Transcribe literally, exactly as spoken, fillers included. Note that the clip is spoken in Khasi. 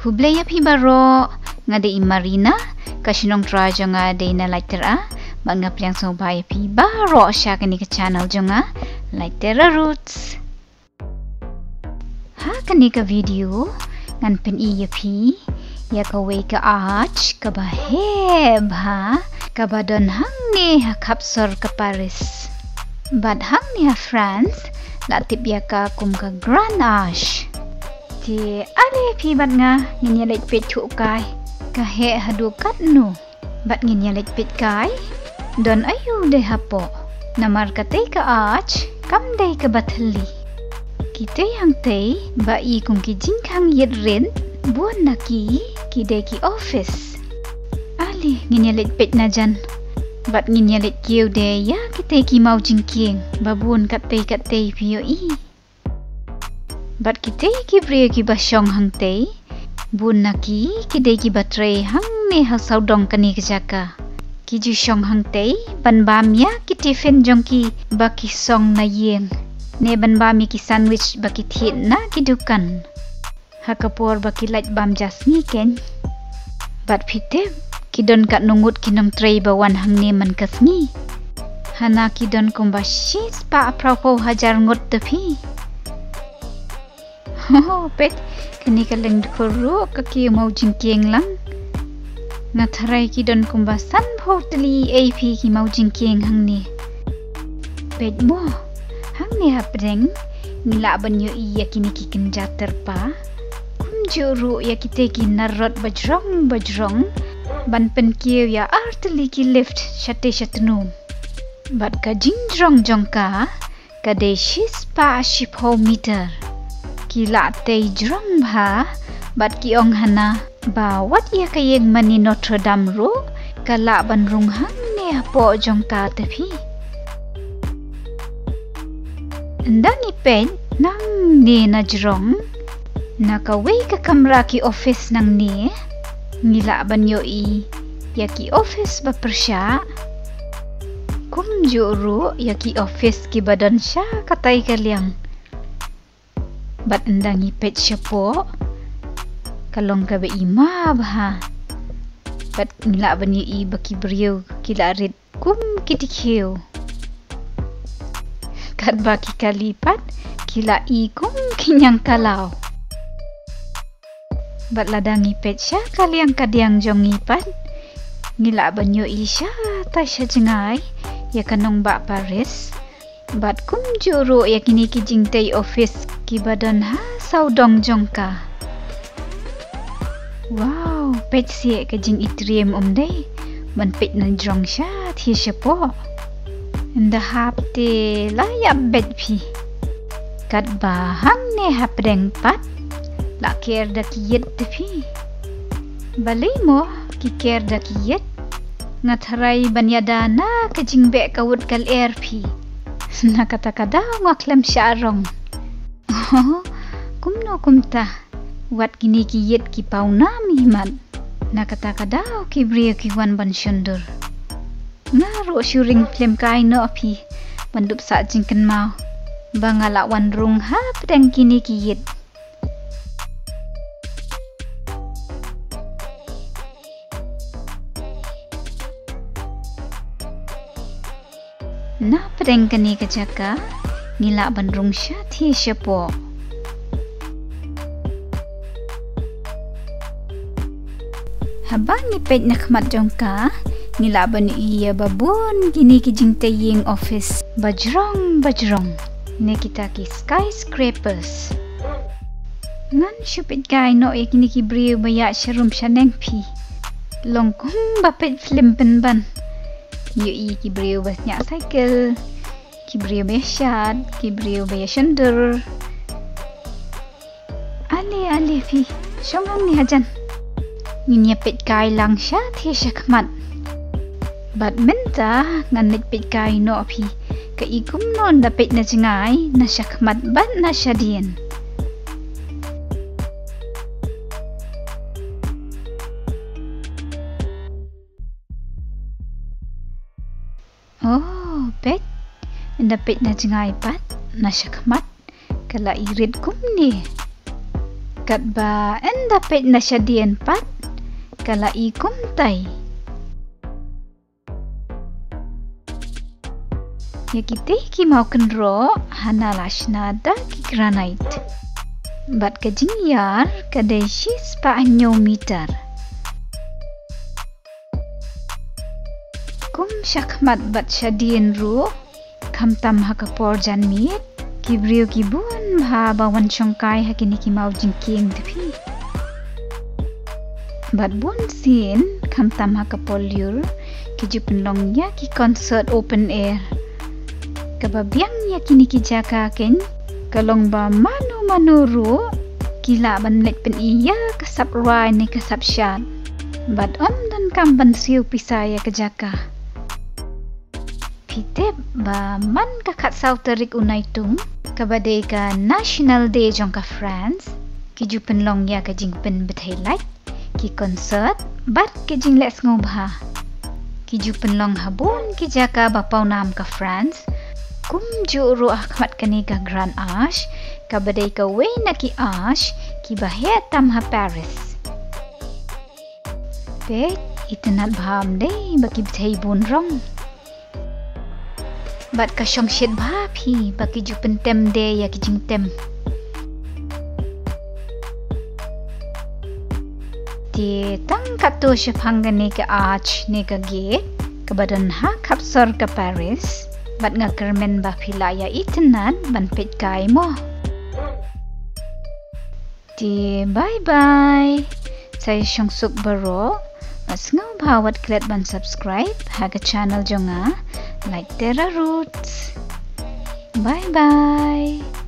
Khublei ïa phi baroh, nga dei i Marina, ka shnong trai jong nga dei na Laityra, bad nga pdiang sngewbha ïa phi baroh sha kane ka channel jong nga, Laityra Roots. Ha kane ka video, ngan pyni ïa phi ïa kawei ka arch kaba heh bha, kaba don hangne ha khap sor ka Paris. Bad hangne ha France, la tip ïa ka kum ka Grand Arche. Te ale phi bad nga ngin ïa leit peit thuh kai, ka heh haduh katno. Bad ngin ïa leit peit kai, don aïu dei hapoh. Namar katei ka arch kam dei kaba thylli. Kitei hangtei ba i kum ki jingkhang ïit rit, bun na ki, ki dei ki office. Ale ngin ïa leit peit na jan. Bad ngin ïa leit kiew de ïa kitei ki maw jingkieng ba bun kattei kattei phi ïohi. Bad kitei ki briew kiba shong hangtei, bun na ki, ki dei kiba trei hangne ha sawdong kane ka jaka. Ki ju shong hangtei ban bam ïa ki tiffin jong ki ba ki song na ïing, ne ban bam ïa ki sandwich ba ki thied na ki dukan. Ha ka por ba ki lait bam ja sngi keiñ. Bad phi tip, ki don katno ngut ki nongtrei ba wan hangne man ka sngi. Hana ki don kumba shispah phra phew hajar ngut te phi. Ho, peit, kane ka lyngdoh ruh ka kiew maw jingkieng lang. Nga tharai ki don kumba san phew tylli ei phi ki maw jingkieng hangne. Peit mo, hangne hapdeng, ngi lah ban ïohi ïa kine ki kynja tyrpa. Kumjuh ruh ïa kitei ki narrot bajrong bajrong, ban pynkiew ïa ar tylli ki lift shatei shatnum. Bad ka jingjrong jong ka, ka dei shispah shiphew meter. Ki la tei jrong bha, bad ki ong hana ba wat ïa ka ïing mane Notre Dame ruh ka lah ban rung hangne hapoh jong ka te phi. Ynda ngi peit nangne na jrong, na kawei ka kamra ki office nangne, ngi lah ban ïohi ïa ki office ba pyrshah. Kumjuh ruh ïa ki office kiba don sha katai ka liang. Bad ynda ngi peit shapoh, ka long kaba i ma bha. Bad ngi lah ban ïohi ba ki briew ki la rit kum ki dkhiew. Katba ki kali pat ki la i kum ki ñiangkalaw. Bad lada ngi peit sha ka liang kadiang jong ngi pat, ngi lah ban ïohi shatai sha jngai ïa ka nongbah Paris. Bad kumjuh ruh ïa kine ki jingtei office kiba don ha sawdong jong ka. Wow, peit seh ka jingitriem, ym dei ban peit na jrong shatei shapoh. Ynda hap te la ïap beit phi. Katba hangne hapdeng pat la ker da ki ïit te phi. Balei mo ki ker da ki ïit? Nga tharai ban ïada na ka jingbeh ka wut ka lyer phi. Na kata ka daw nga khlem shah rong. Oh, kumno kumta? Wat kine ki ïit ki paw nam hi mat. Na kata ka daw ki briew ki wan ban shondur. Nga ruh shu ring khlem kai noh phi ban dup sah jingkynmaw ba nga la wan rung hapdeng kine ki ïit. Na pdeng kane ka jaka ngi lah ban rung shatei shapoh. Haba ngi peit na khmat jong ka, ngi lah ban ïohi ïa ba bun kine ki jingtei ïing office bajrong bajrong, ne kita ki skyscrapers. Ngan shu peit kai noh ïa kine ki briew ba ïaid sharum shaneng phi. Long kumba peit film pynban. Ïohi ki briew ba sñiah cycle, ki briew ba ïashad, ki briew ba ïashondur. Ale ale phi, shong hangne hajan. Ngin ïa peit kai lang shatei shakhmat. Bad mynta ngan leit peit kai noh phi. Ka i kumno ynda peit na jngai, na shakhmat bad na shadien. Oh, peit. Ynda peit na jngai pat, na shakhmat ka la i rit kumne. Katba ynda peit na shadien pat ka la i kumtai. Ïa kitei ki mawkynroh hana la shna da ki granite. Bad ka jingïar ka dei shispah hynñiew meter. Kum shakhmat bad shadien ruh, khamtam ha ka por janmiet, ki briew ki bun bha ba wan shongkai ha kine ki maw jingkieng te phi. Bad bun sien, khamtam ha ka por lyiur, ki ju pynlong ïa ki concert open air. Kaba biang ïa kine ki jaka kein, ka long ba mano mano ruh ki lah ban leit pyni ïa ka sap rwai ne ka sap shad. Bad ym donkam ban siew pisa ïa ka jaka. Phi tip ba man ka khatsaw tarik u Naitung, kaba dei ka National Day jong ka France, ki ju pynlong ïa ka jingpynbthei lait, ki concert bad ki jingleh sngewbha. Ki ju pynlong ha bun ki jaka ba pawnam ka France, kumjuh ruh ha khmat kane ka Grand Arche, kaba dei kawei na ki arch kiba heh tam ha Paris. Peit, itynnad bha ym dei ba ki bthei bun rong. Bad ka shongshit bha phi ba ki ju pyntem de ïa ki jingtem. Te tang katto shaphang kane ka arch ne ka gate kaba don ha khapsor ka Paris. Bad nga kyrmen ba phi lah ïa itynnad ban peit kai mo. Te bye bye. Sa ïa shongsuk baroh. Nga sngewbha wat klet ban subscribe ha ka channel jong nga, Light Terra Roots. Bye bye.